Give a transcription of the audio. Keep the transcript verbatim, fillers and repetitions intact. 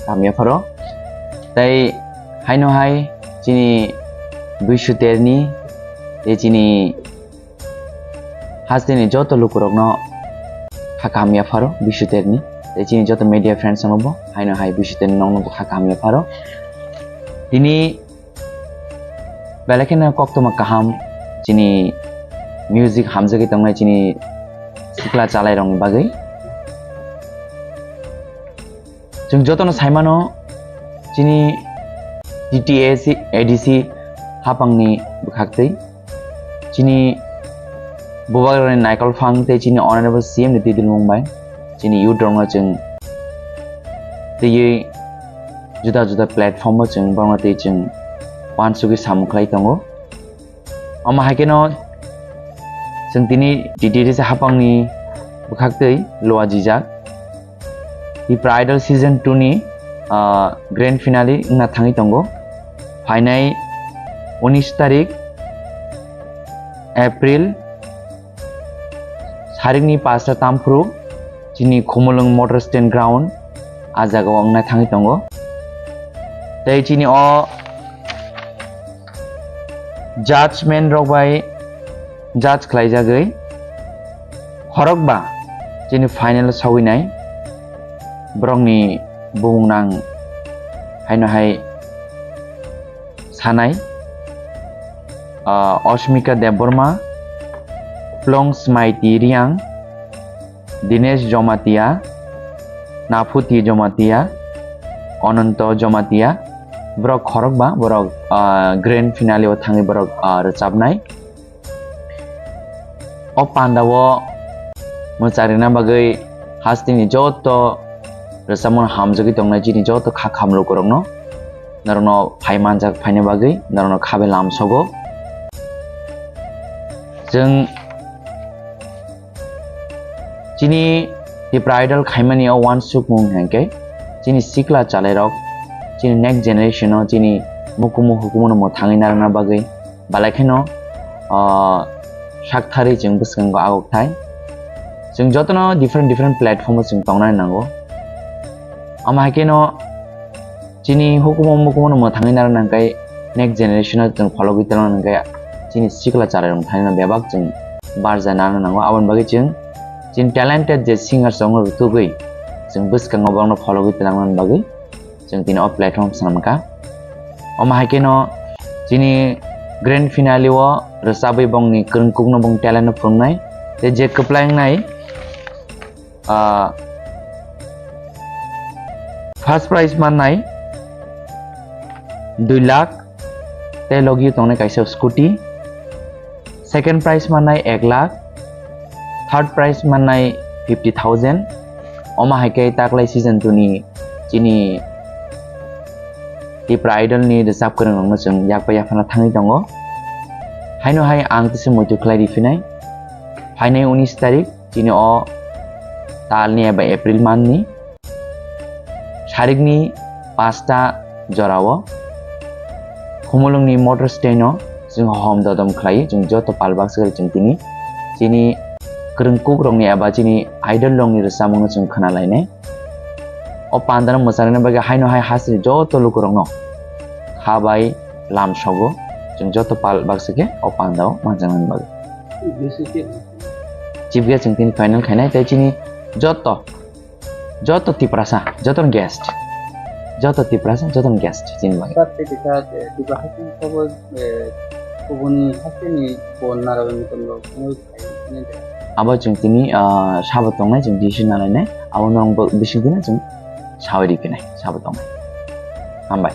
hamya pharo. Tei haino hai chini Bishu Terni, tei chini hasteni joto lukurokno kha kaham yapharo Bishu Terni, tei chini joto media friends roknobo haino hai Bishu Terni noknobo kha kaham yapharo. Tini belai kheno koktwma kaham chini music hamjagwi tongnai chini sikla chalairokni bagwi. Chwng jotono saimano chini T T A C, A D C hapangni bwkhaktwi chini bubagrani naikol phang tei chini honorable C M ni twi dilmung bai chini youth rokno chwng twiwi juda juda platform o chwng borokno twi chwng uansugwi samung khlai tongo. Omo hai kheno chwng tini T T A C hapangni bwkhaktwi lua jijak. Tipra Idol Season two ni, ah, grand finale wngna thangwi tongo. Phainai unis tarik April sarikni pasta tamphru chini Khumulwng Motor Stand Ground, ah jagao wngna thangwi tongo. Tei chini o judgment rok bai judge khlaijagwi khorokba chini final o sawinai borokni bumung nang haino hai sanai, ah, Osmika Debbarma, Plong Smaiti Riang, Dinesh Jomatia, Naphuti Jomatia, Ononto Jomatia, borok khorokba, borok, ah, grand finale o thangwi borok, ah, rwchabnai. O pandao mwcharina bagwi hasteni joto rwchapmung hamjagwi tongnai chini joto kha khamlukurokno norokno phai manjak phaina bagwi norokno khabe lamsogo. Chwng chini Tipra Idol khaimani o uansukmung hinkhe chini sikla chalairok, chini next generation o chini mukumu hukumu no mwthangwi narwkna bagwi belai kheno, ah, saktharwi chwng bwskango agok thai. Chwng jotono different different platform o chwng tongnani nango. Omo hai kheno chini hukumu mukumu no mwthangwi narwkna hwnkhe next generation o chwng phologwi twlangna hwnkhe chini sikla chalairok thani no bebak chwng barja narwkna nango. Aboni bagwi chwng chini talented je singers rokno rwtugwi chwng bwskango borokno phologwi twlangna bagwi chwng tini o platform swnamkha. Omo hai kheno chini grand finale o rwchabwi bongni kwrwngkukno bong talent no phunuknai tei je kwplai wngnai, ah, first prize mannai dui lakh tei logi tongnai kaisa scooty. Second prize mannai ek lakh, third prize mannai fifty thousand. Omo hai khe taklai season two ni chini Tipra Idol ni rwchap kwrwng rokno chwng yak bai yaphana thangwi tongo. Haino hai ang tisa muitu khlai riphinai. Phainai unis tarik chini o tal ni eba April month ni sarikni pasta jorao Khumulwngni motor stand o chwng hom dodom khlai, chwng joto pal baksa khe chwng tini chini kwrwngkuk rokni eba chini idol rokni rwchapmung no chwng khna lainai. O pandano mwcharina bagwi haino hai hasteni joto lukurokno kha bai lam sogo, chwng joto pal baksa khe o pandao manjaknani bagwi. Chief guest chwng tini final khainai tei chini joto Joto Tiprasa, joto guest. Joto Tiprasa, joto guest, chini bagwi. Sir, tei kisa, eh, Tipra haste ni kobo, eh, kubun haste ni bo Narayan Mukund rok wngwi phai nai de. Abo chwng tini, ah, sabo tongnai, chwng decision nalainai. Abo nong bo bising tini chwng sawi ripinai, sabo tongnai. Hambai.